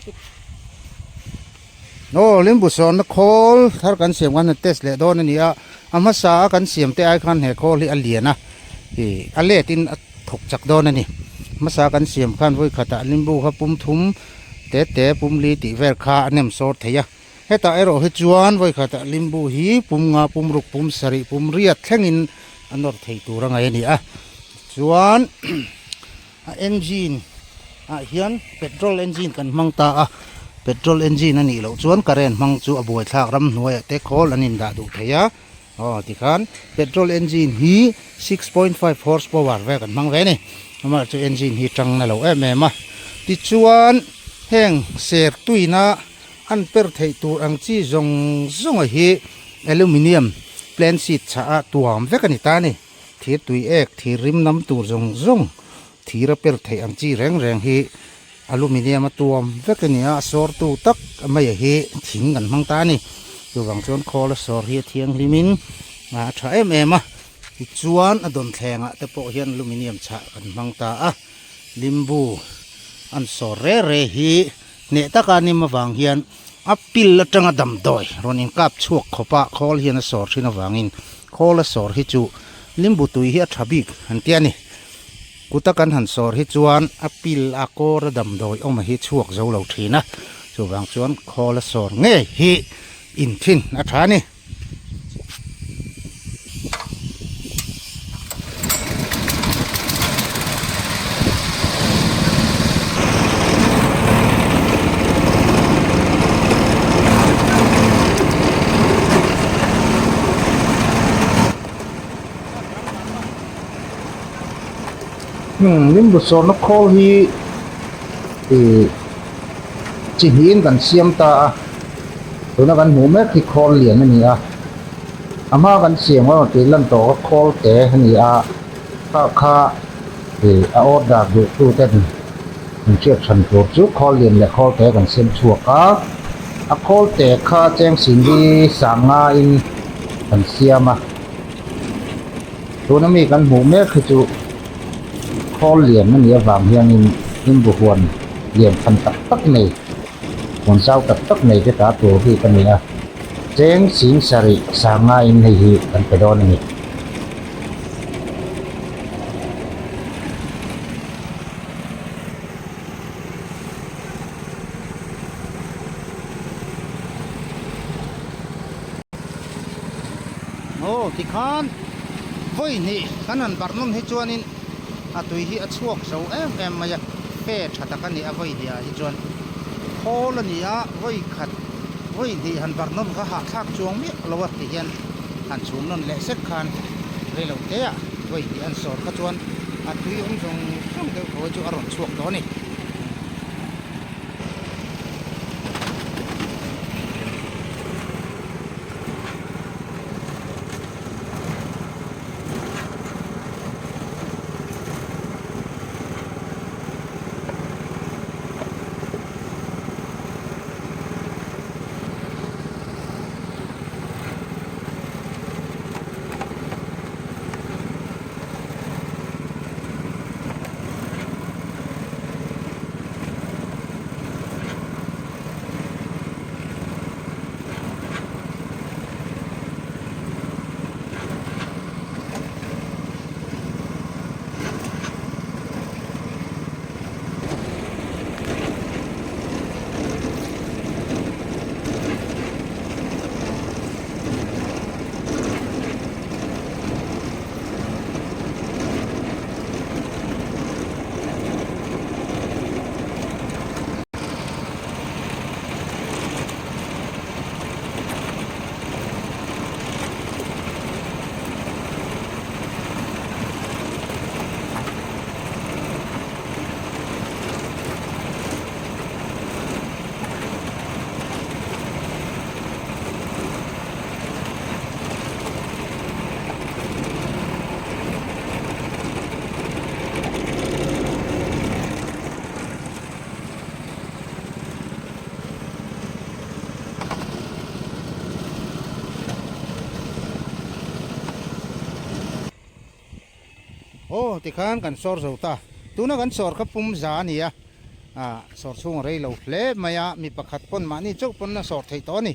lutuk. Aw limbu sawnna khawl thar kan siam khan test leh dawn a ni a, a hmasa a kan siam te ai khan he khawl hi a lian a, ih a let in a thawk chak dawn a ni. Hmasa kan siam khan vawi khatah limbu kha pum thum te te pum li tih vel kha a nem sawr thei a, hetah erawh hi chuan vawi khatah limbu hi pum nga pum ruk pum sarih pum riat thlengin a nawr thei tur a ngaih a ni a, chuan A engine ah hian petrol engine kan hmang ta a, petrol engine a nih loh chuan current hmang chu a buaithlak ramhnuaiah te khawl an indah duh thei a, aw tikhan petrol engine hi 6.5 horse power vel kan hmang ve a ni, amah chu engine hi tang na lo em em a, tichuan heng ser tuina an per theih tur ang chi zawng zawng a hi aluminium plan sheet chhah a tuam vek a ni ta a ni. Thir tui ek, thir rim nam tur zawng zawng, thir a per theih ang chi reng reng hi aluminium a tuam vek a ni a, a sawr tu tak mai a hi thing kan hmang ta a ni. Chuvang chuan khawl a sawr hi a thianghlim in a tha em em a, tichuan a dawn thleng ah te pawh hian aluminium chhah kan hmang ta a, limbu an sawr re re hi hneh taka a nim avang hian a pil atanga damdawi rawn inkap chhuak khawpa khawl hian a sawr thin avangin khawl a sawr hi chu limbu tui hi a tha bik an ti a ni. Kuta kan han sawr hi chuan a pil a kawr a damdawi awm hi chhuak zo lo thin a, chuvang chuan khawl a sawr ngei hi in thin a tha a ni. Limbu sawrna khawl hi ih chi hnihin kan siam ta a. Tuna kan hmuh mek hi khawl lian a ni a, a hma kan siam erawh tih lan tawh kha khawl te a ni a, kha kha ih a order duh tu ten an hriat hran tur chu khawl lian leh khawl te kan siam chhuak a, a khawl te kha cheng singli sang ngaiin kan siam a, tuna mi kan hmuh mek hi chu khawl lian a nih avang hianin limbu huan lian than tak tak nei. Hmun zau tak tak nei te ta tur bik a ni a, cheng sing sarih sangaiin hei hi kan pe dawn a ni. Aw tikhan vawi hnih kan han barh nawm hi chuanin a tui hi a chhuak zo em em mai a, fe tha tak a ni a vawi hnih ah hi chuan khawl a ni a, vawi khat vawi hnih han barh nawm kha hahthlak chuang miah lo a ti hian han chhum nawn leh sek khan reilo te ah vawi hnih an sawr kha chuan a tui awm zawng zawng deuh thawi chu a rawn chhuak tawh a ni. Aw tikhan kan sawr zo ta, tuna kan sawr kha pum za a ni a, Ah sawr chhung a rei lo hle mai a, mi pakhat pawn mahni chauh pawn a sawr theih tawh a ni.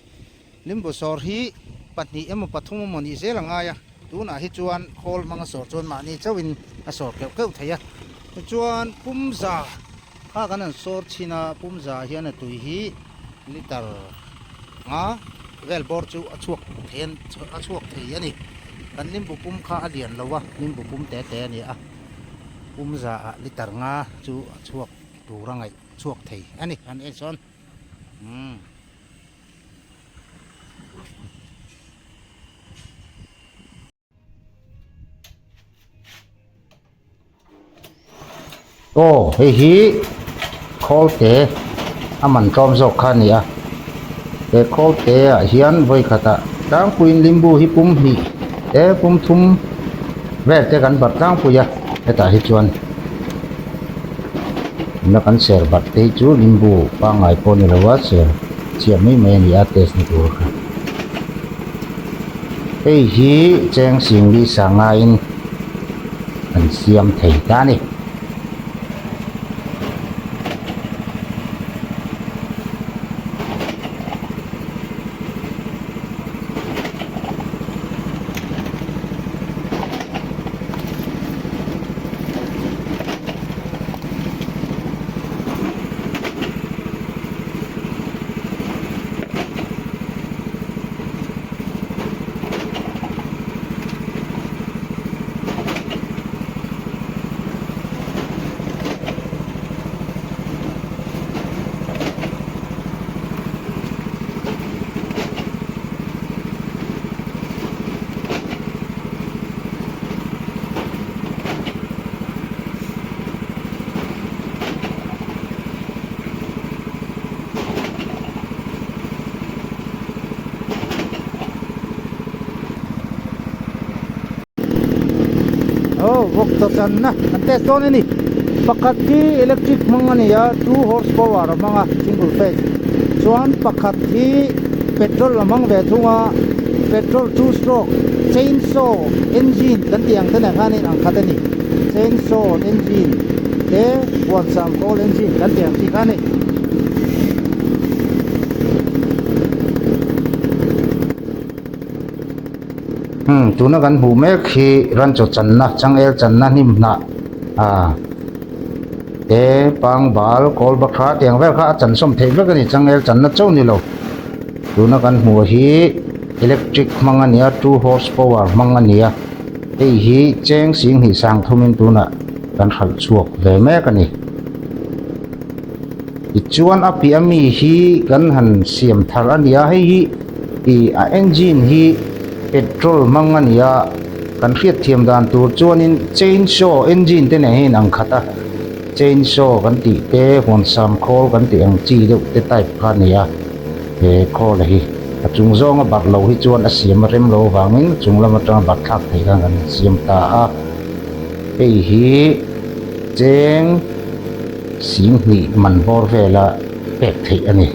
Limbu sawr hi pahnih emaw pathum emaw nih zel a ngai a, tunah hi chuan khawl hmanga sawr chuan mahni chauhin a sawr keuh keuh thei a. Tichuan pumza kha kan han sawr chhin a, pumza hian a tui hi liter nga vel bawr chu a chhuak thei a chhuak thei a ni. Kan limbu pum kha a lian lo a, limbu pum te te a ni a. Pum za ah liter nga chu a chhuak tur a ngaih chhuak thei a ni han en sawn umm. Aw hei hi khawlte a man tlawm zawk kha a ni a he khawlte ah hian vawi khatah tlangpuiin limbu hi pum hnih te pum thum vel te kan barh tlangpui a hetah hi chuan tuna kan ser barh te hi chu limbu pangngai pawh a ni lo a ser chiah mai mai a ni a test na tur kha hei hi cheng singli sangaiin an siam thei ta a ni. Aw vawk chaw channa an test dawn a ni pakhat hi electric hmang a ni a two horse power a hmang a single phase chuan pakhat hi petrol a hmang ve thung a petrol two stroke chain saw engine kan tih ang te nen khan a inang khat a ni chain saw engine te huan sam kawl engine kan tih ang chi kha a ni. Umm tuna kan hmuh mek hi ranchaw channa changel channa hnim hnah ah te pangbal kawl bakha tiang vel kha a chan sawm theih vek a ni changel channa chauh ni lo tuna kan hmuh hi electric hmang a ni a two horse power hmang a ni a hei hi cheng sing hnih sang thumin tunah kan hralh chhuak ve mek a ni. Tichuan a piah ami hi kan han siam thar a ni a hei hi ih a engine hi petrol hmang a ni a kan hriat thiam dan tur chuanin chain saw engine te nen hian ang khat a chain saw kan tih te huan sam khawl kan tih ang chi deuh te type kha a ni a he khawl hi a chung zawnga barh lo hi chuan a siam a rem lo avangin chung lam atanga barh thlak theih khan kan siam ta a hei hi cheng. Singhnih man bawr vela pek theih a ni.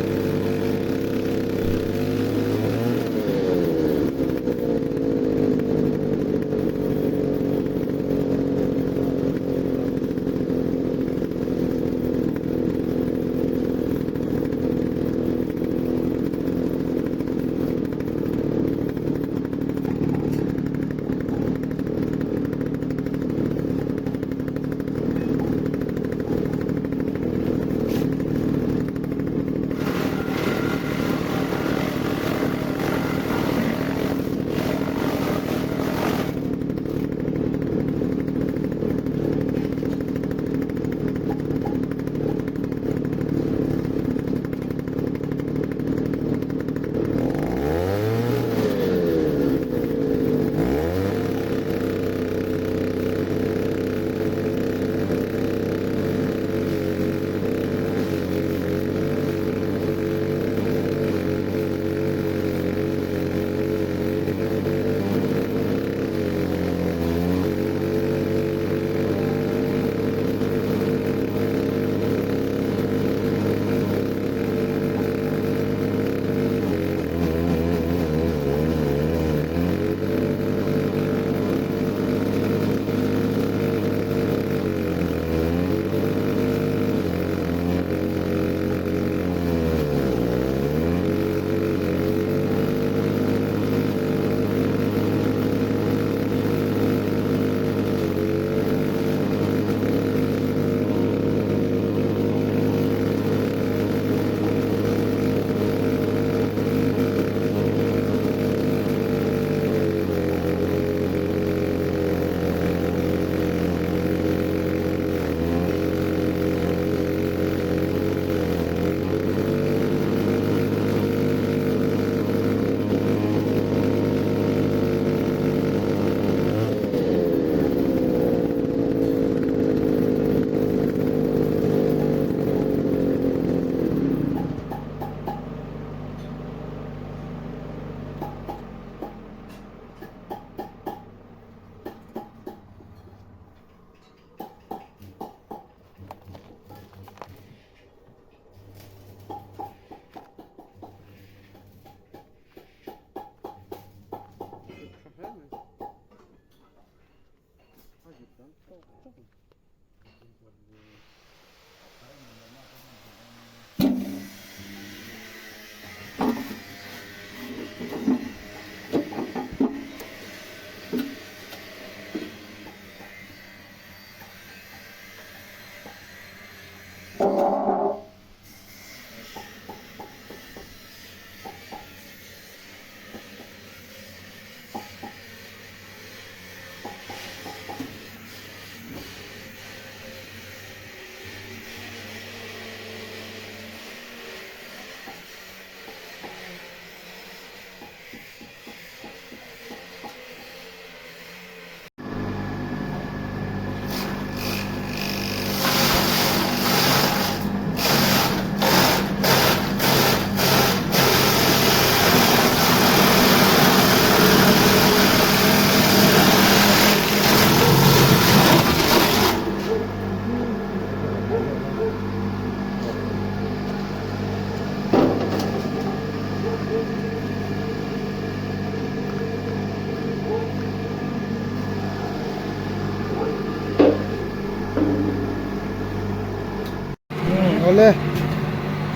Awle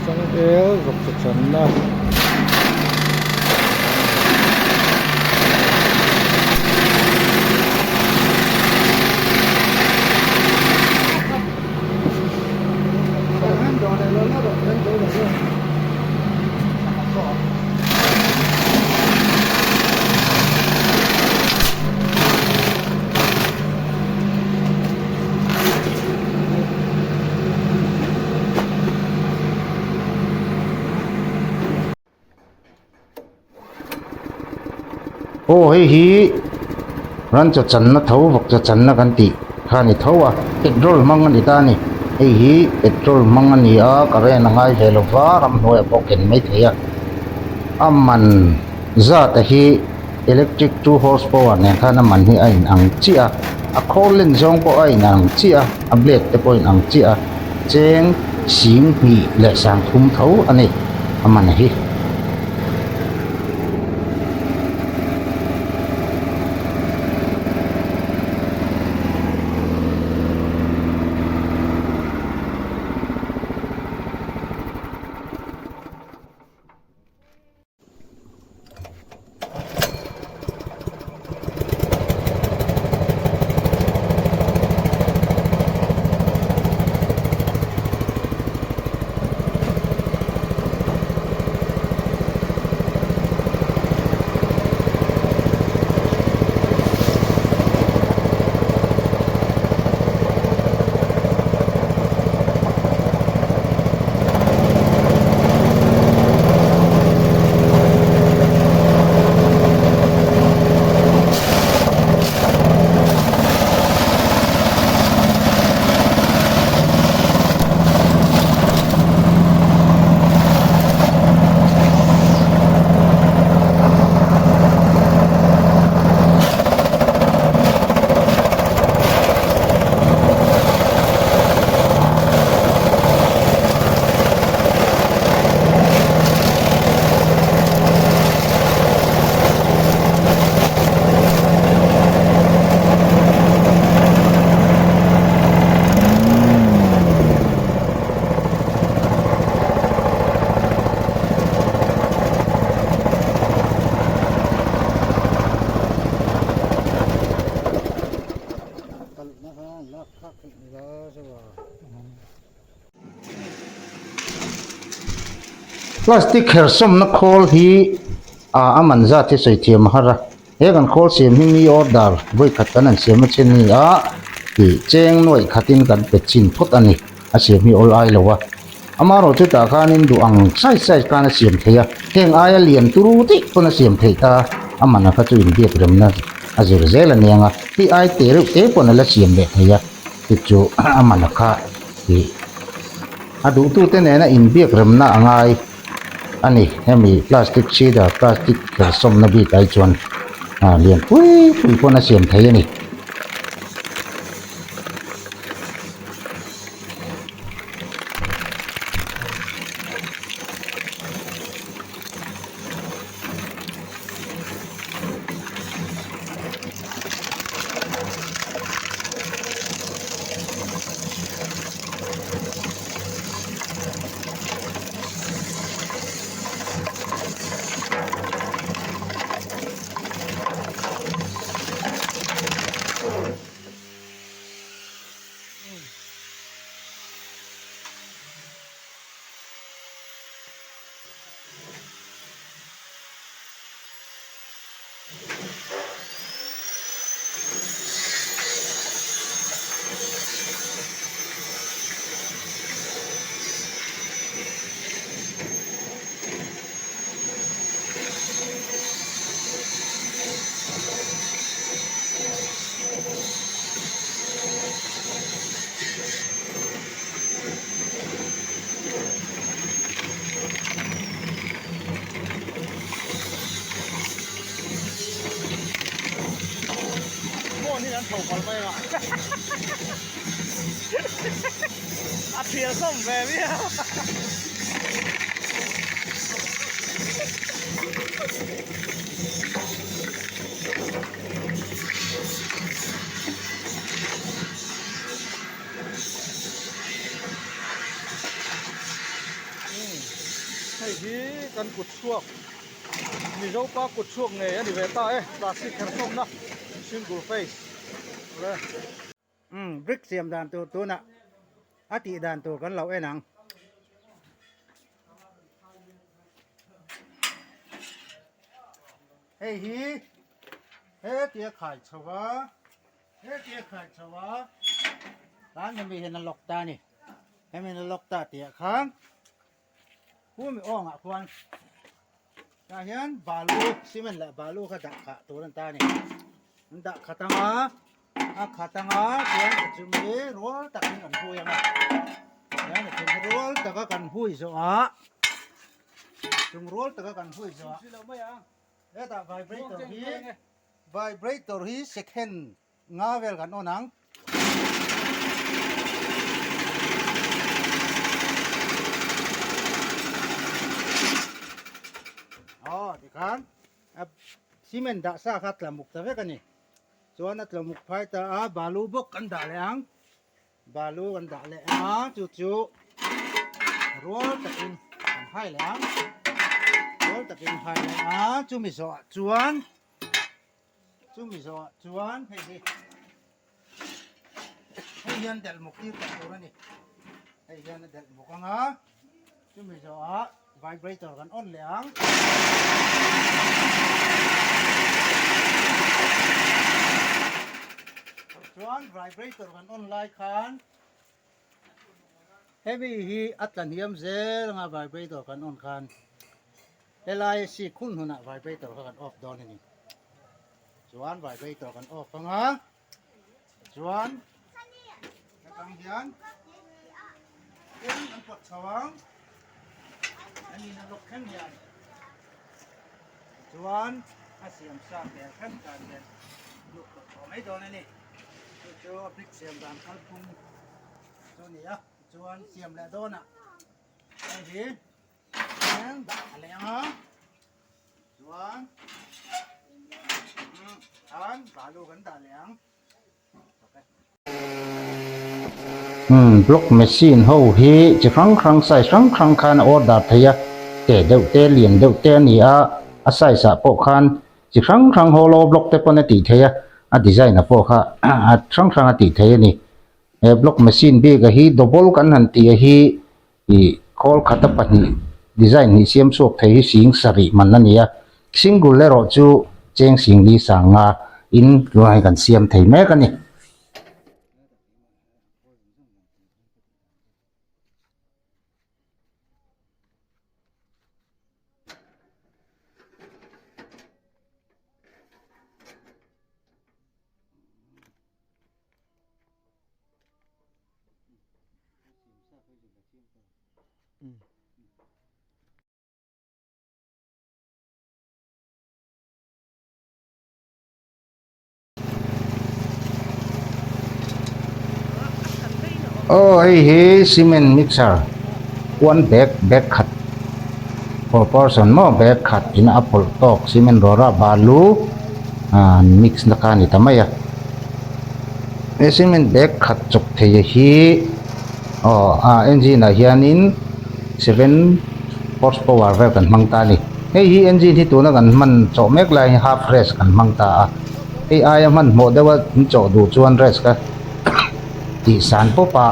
changel vawk chu channa. Aw hei hi ran chaw channa tho vawk chaw channa kan tih kha a ni tho a petrol hmang a ni ta a ni hei hi petrol hmang a ni a current a ngai ve lo va ramhnuaiah pawh ken mai thei a a man zat a hi. Electric 2 horse power nen khan a man hi a in ang chiah a, a khawl len zawng pawh a in ang chiah a, a blade te pawh a in ang chiah a, cheng sing hnih leh sang thum tho a ni a man hi. Plastic khersawmna khawl hi ah a man zat hi sawi thiam a har a he kan khawl siam hi mi order vawi khat kan han siam a che ni a tih cheng nuaih khatin kan pe chin phawt a ni a siam hi awl ai lo a amaherawh chutah khanin duh ang size size khan a siam thei a heng aia lian turu daih pawn a siam theih ta a man a kha chu inbiak remna a zir zel a niang a hei ai te reuh te pawn a la siam leh thei a chu chu a man a kha tih a duhtute nena inbiak remna a ngai a ni hemi plastic cedar plastic khersawmna bik ai chuan ah lian pui pui pawn a siam thei a ni. ah a thial sawm ve viau. Hei hi kan kut chhuak Mizopa kut chhuak ngei a ni ve ta e plastic kher sawmna single face le. Umm brick siam dan tur tunah a tih dan tur kan lo en ang. Hei hi hetia khai chho a hetia khai chho a tan hemi hian a lock ta a ni hemi hian a lock ta tih ah khan Humi awngah khuan tah hian balu cement leh balu kha dah khah tur an ta a ni an dah khat anga a khat anga chuan a chung hi rual takin an hui ang a chuan a chung hi rual taka kan hui zawh ah chung rual taka kan hui zawh ah hetah vibrator hi vibrator hi second nga vel kan on ang. Aw tikhan a cement dah sa kha tlamuk ta vek a ni chuan a tlamuk phai ta a balu bawk kan dah leh ang balu kan dah leh ang a chu chu rual takin kan hai leh ang rual takin hai leh a chumi zawhah chuan Chumi zawhah chuan hei hi hei hian delh muk tir tak tur a ni. Hei hian a delh muk ang a, chumi zawhah vibrator kan on leh ang. Chuan vibrator kan on lai khan hemi hi a tla hniam zel anga vibrator kan on khan helai a sik hun hunah vibrator kha kan off dawn a ni. Chuan vibrator kan off anga chuan hetang hian eng an pawt chho ang an in a lawk thleng hian chuan a siam sa tel thleng tan hian lut tawh tawh mai dawn a ni. Chu chu a brick siam dan kalphung chu a ni a chuan siam leh dawnah hei hi eng dah a leh ang a chuan khan balu kan dah leh ang. Umm block machine ho hi chi hrang hrang size hrang hrang khan a order thei a te deuh te lian deuh te a ni a a size ah pawh khan Chi hrang hrang hollow block te pawn a tih theih a, a design a pawh kha a hrang hrang a tih theih a ni. He block machine bik a hi double kan han tih a hi ih khawl khata pahnih design hnih siam chhuak thei hi sing sarih man a ni a, single erawh chu cheng sing li sang nga in tunah hian kan siam thei mek a ni. Aw hei hi cement mixer one bag bag khat for person maw bag khat in a pawlh tawk cement rawra balu ah mix na kha a ni ta mai a he cement bag khat chawp thei hi aw a engine ah hianin seven horsepower vel kan hmang ta a ni hei hi engine hi tuna kan hman chawh mek lai hi half rest kan hmang ta a hei aia hmanhmawh deuha an chawh duh chuan rest kha tih san pawp a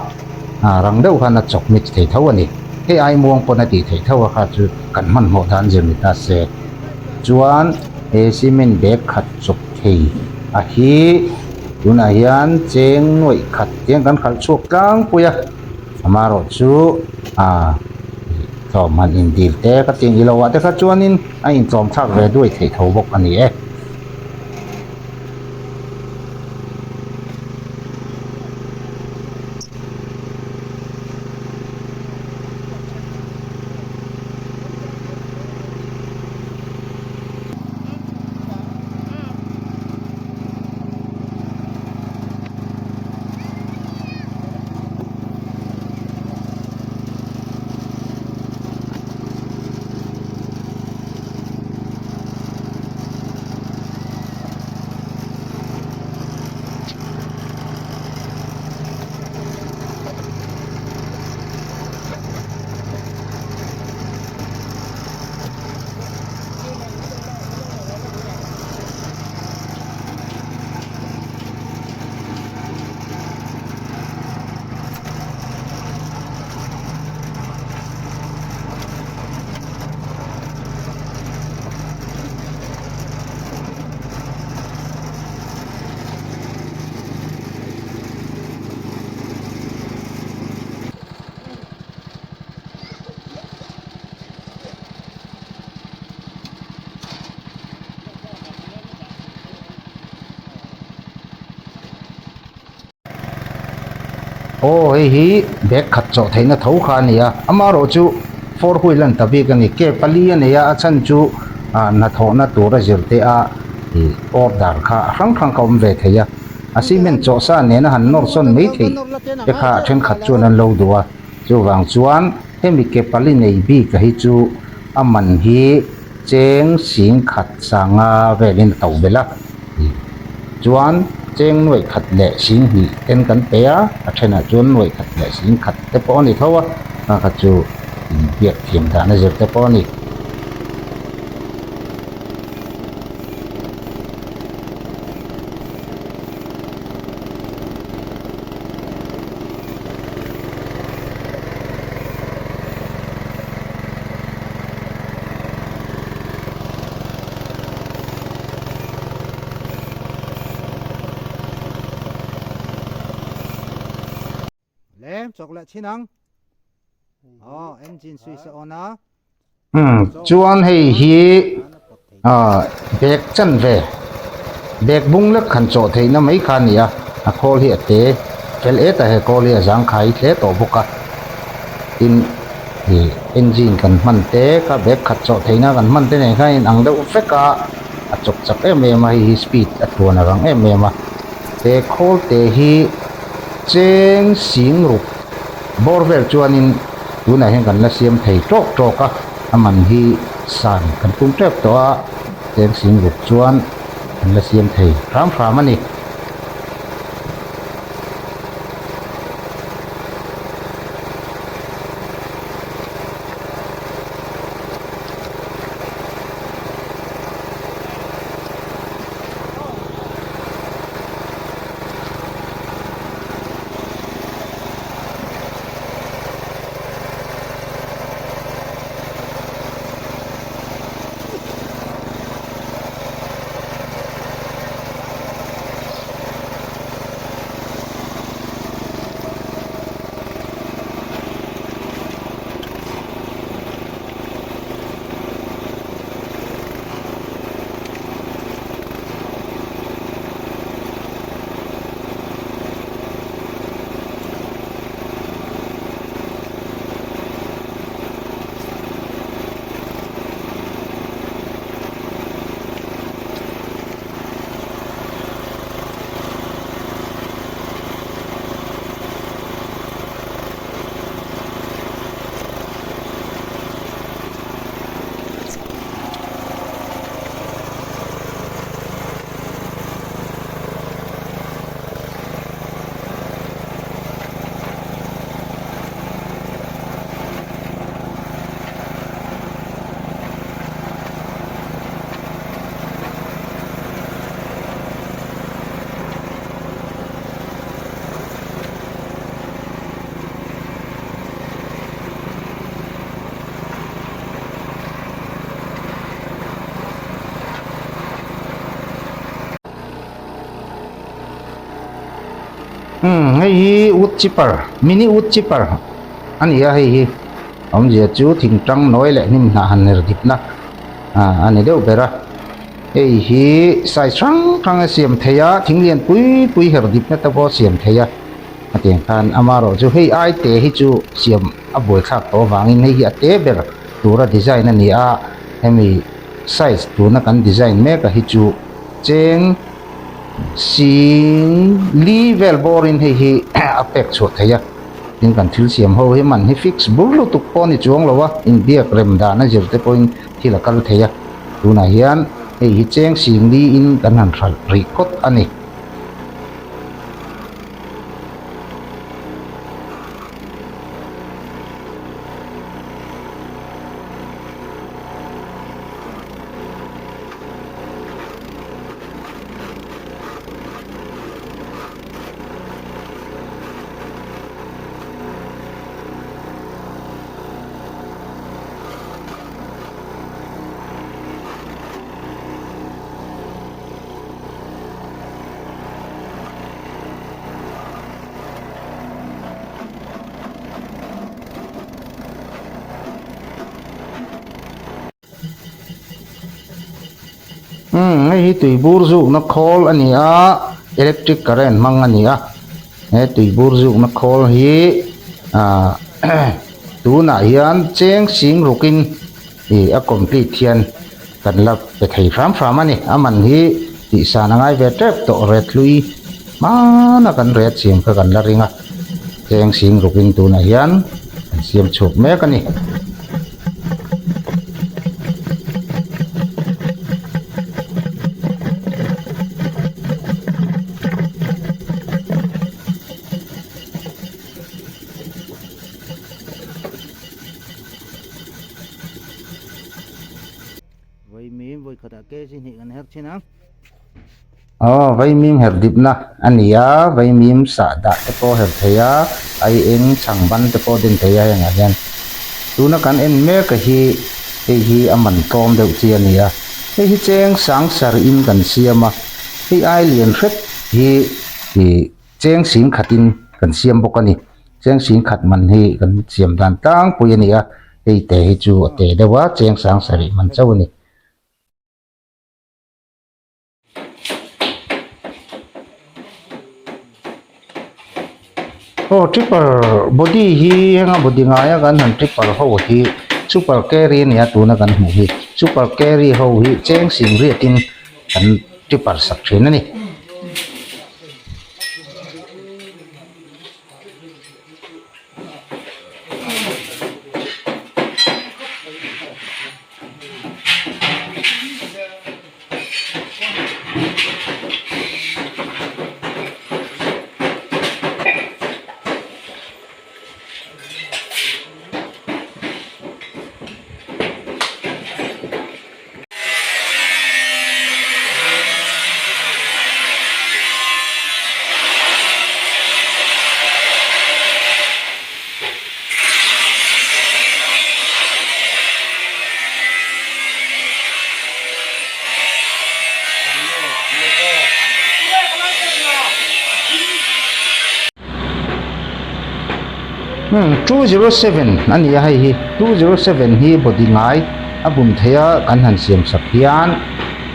ah rang deuh khan a chawk mix thei tho a ni hei ai muang pawn a tih theih tho a kha chu kan hmanhmawh dan zir ni ta se chuan he cement bag khat chawp thei a hi tunah hian cheng nuaih khat hian kan khalh chhuak tlangpui a amaherawh chu ah tlawm han indil te ka tih ni lo ah te kha chuanin a intlawm thlak ve duai theih tho bawk a ni e. Aw hei hi bag khat chawh theihna tho kha a ni a, amaherawhchu four wheel a ni ta bik a ni. Ke pali a nei a, a chhan chu ah hnathawhna tura zir te a ih order kha a hrang hrang kha a awm ve thei a. A cement chawh sa nena han nawr sawn mai theih te kha a thenkhat chuan an lo duh a, chuvang chuan hemi ke pali nei bik a hi chu a man hi cheng sing khat sanga velin a to belh a, chuan cheng nuaih khat leh sing hnih ten kan pe a, a thenah chuan nuaih khat leh sing khat te pawh a ni tho a, kha kha chu inbiak thiam dan a zir te pawh a ni. Lem chawk leh chin ang. Aw engine switch a on a. Umm chuan hei hi ah bag chan ve bag bung lek han chawh theihna mai kha a ni a a khawl hi a te fel et a he khawl hi a zangkhai hle tawh bawk a tin ih engine kan hman te kha bag khat chawh theihna kan hman te nen khan a inang deuh vek a a chawp chak em em a hei hi speed a tluan a rang em em a he khawl te hi cheng sing ruk bawr vel chuanin. Tunah hian kan la siam thei tawk tawk a, a man hi san kan tum tep tawh a, cheng sing ruk chuan kan la siam thei hram hram a ni. Umm hei hi wood chipper mini wood chipper a ni a hei hi awmzia chu thing tang nawi leh hnim hnah han ner dip na ah a ni deuh ber a hei hi size hrang hrang a siam thei a thing lian pui pui her dip na te pawh a siam thei a a tiang khan amaherawh chu hei ai te hi chu siam a buaithlak tawh avangin hei hi a te ber tura design a ni a hemi size tuna kan design mek a hi chu cheng Sing li vel bawrin hei hi a pek chhuah thei a, tin kan thil siam ho hi man hi fix bur lutuk pawh a ni chuang lo a, inbiak rem dan a zir te pawhin thil a kal thei a, tunah hian hei hi cheng sing liin kan han hralh rih phawt a ni. Umm hei hi tui bur zukna khawl a ni a electric current hmang a ni a He tui bur zukna khawl hi ah tunah hian cheng sing rukin ih a complete hian kan la pe thei hram hram a ni. A man hi tihsan a ngai ve tep tawh ret hlui hmana kan ret siam kha kan la ring a, cheng sing rukin tunah hian kan siam chhuak mek a ni. Vaimim vawi khatah kg hnih kan her thin a. Aw vaimim her dipna a ni a, vaimim sah dah te pawh her thei a, ai eng chhang ban te pawh den thei a hengah hian tuna kan en mek a hi hei hi a man tlawm deuh chi a ni a, hei hi cheng sang sarihin kan siam a, hei ai lian hret hi ih cheng sing khatin kan siam bawk a ni, cheng sing khat man hi kan siam dan tlangpui a ni a, hei te hi chu a te deuh a, cheng sang sarih man chauh a ni. Aw tripper body hi henga body ngaia kan han tripper ho hi super carry a ni a tuna kan hmuh hi super carry ho hi cheng sing riatin kan tripper sak thin a ni. 207 a ni a hei hi 207 hi body ngai a bum theih a kan han siam sak hian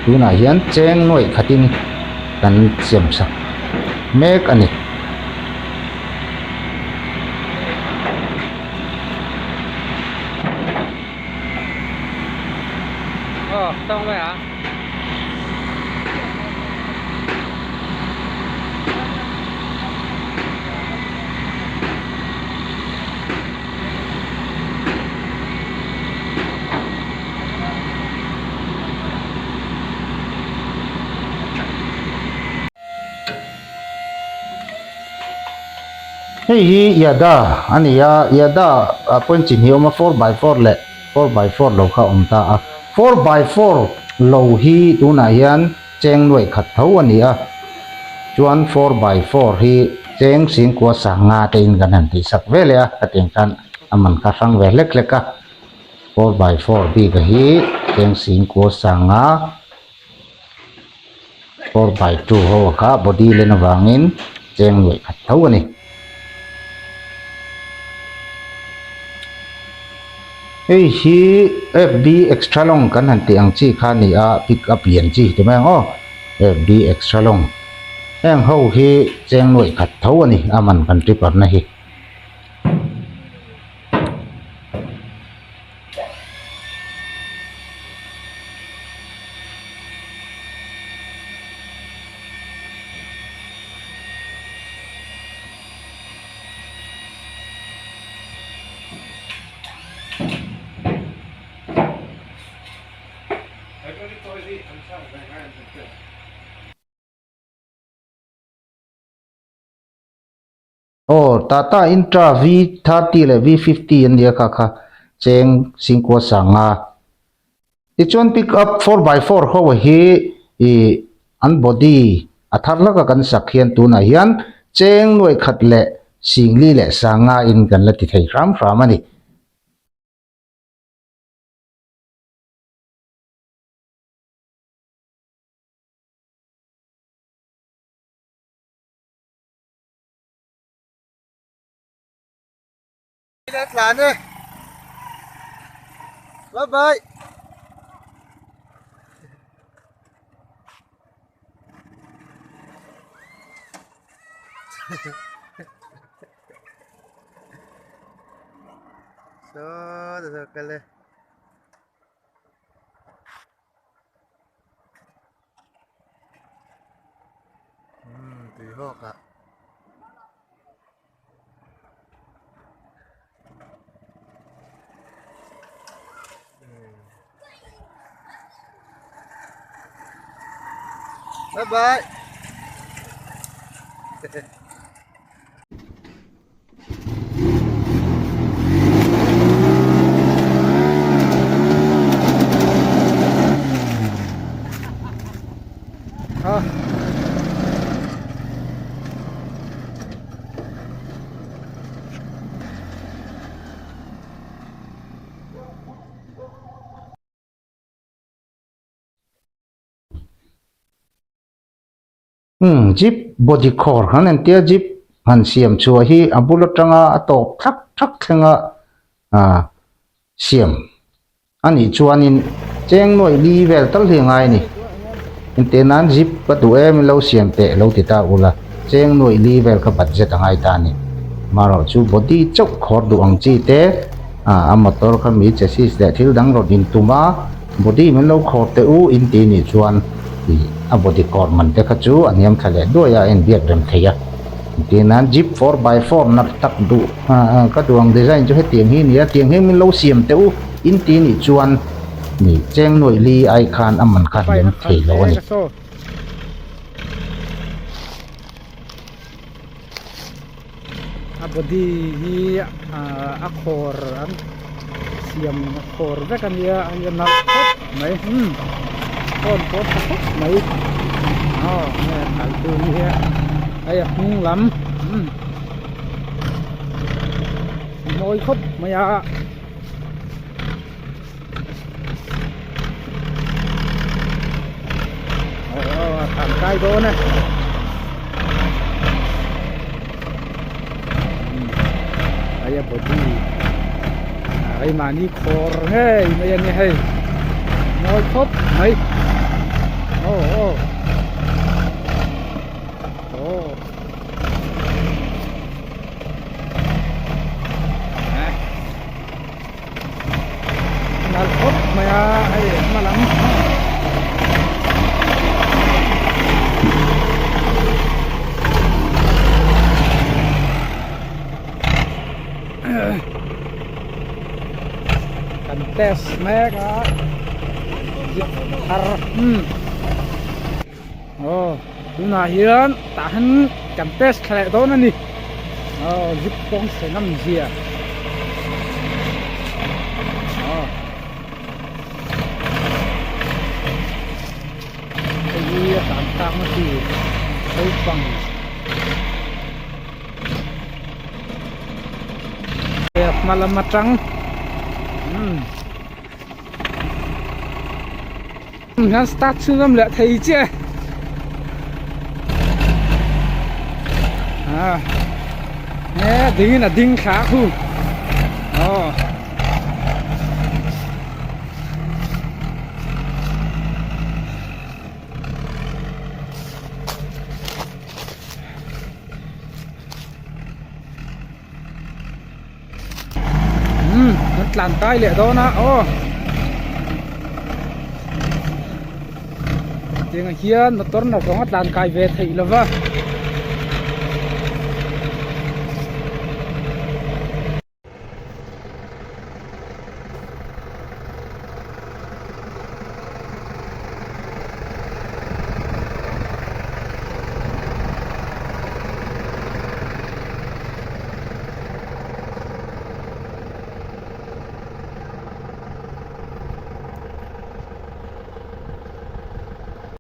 tunah hian cheng nuaih khatin kan siam sak mek a ni. Hei hi Yada a ni a Yada ah pawhin chi hnih a awm a 4x4 leh 4x4 lo kha a awm ta a 4x4 lo hi tunah hian cheng nuaih khat tho a ni a chuan 4x4 hi cheng singkua sanga te in kan han tih sak ve leh a hetiang khan a man kha hrang ve hlek hlek a 4x4 bik a hi cheng singkua sanga 4x2 ho kha body len avangin cheng nuaih khat tho a ni. Hei hi FB extra long kan han tih ang chi kha a ni a pick up lian chi ti mai ang aw FB extra long heng ho hi cheng nuaih khat tho a ni a man kan tripper na hi. Aw Tata Intra V thirty leh V fifty an nia kha kha cheng singkua sanga tichuan pick up 4x4 ho hi ih an body a thar hlaka kan sak hian tunah hian cheng nuaih khat leh singli leh sanga in kan la ti thei hram hram a ni. Tlan e bye bye Sawtah saw kal e. Umm tui hawk ah. Bye bye. Umm jeep body khawr han entia jeep han siam chhuah hi a bul atanga a tawp thak thak thlenga ah siam a nih chuanin cheng nuaih li vel tal hi a ngai a ni. Engteh nan zip ka duh em in lo siam teh lo ti ta ula cheng nuaih li vel kha budget a ngai ta a ni. Marawh chu body chauh khawr duh ang chi te ah a motor kha mi chassis leh thil dang rawn in tum a body min lo khawr teh u in ti nih chuan ih a body khawr man te kha chu a hniam thla leh duai a a inbiak rem thei a. Engteh nan jeep four by four nalh tak duh ka duh ang design chu hetiang hi a ni a tiang hian min lo siam teh u in ti nih chuan Ni cheng nuaih li ai khan a man kha hliam thei lo a ni. A body hi a khawr an siam a khawr vek a nia a nia nalh khawp mai umm phone pawh tha khawp mai aw nge a kal tu hi hei a hnung lam umm a mawi khawp mai a. Aw a tlan kai dawn e hei a body hei mahni khawr ngei mai a ni hei mawi khawp mai aw aw aw. Nalh khawp mai a hei hma lam kan test mek a zip thar umm aw tunah hian tah hian kan test thla leh dawn a ni aw zip kawng sen a awmzia aw hei hi a tan tak na chi naupang hei a hma lam atang umm. Hian start chhung leh thei chiah e ah he ding in a ding thla a khu aw umm an tlan kai leh dawn a aw tiang ah hian motor naupang a tlan kai ve theih lo va.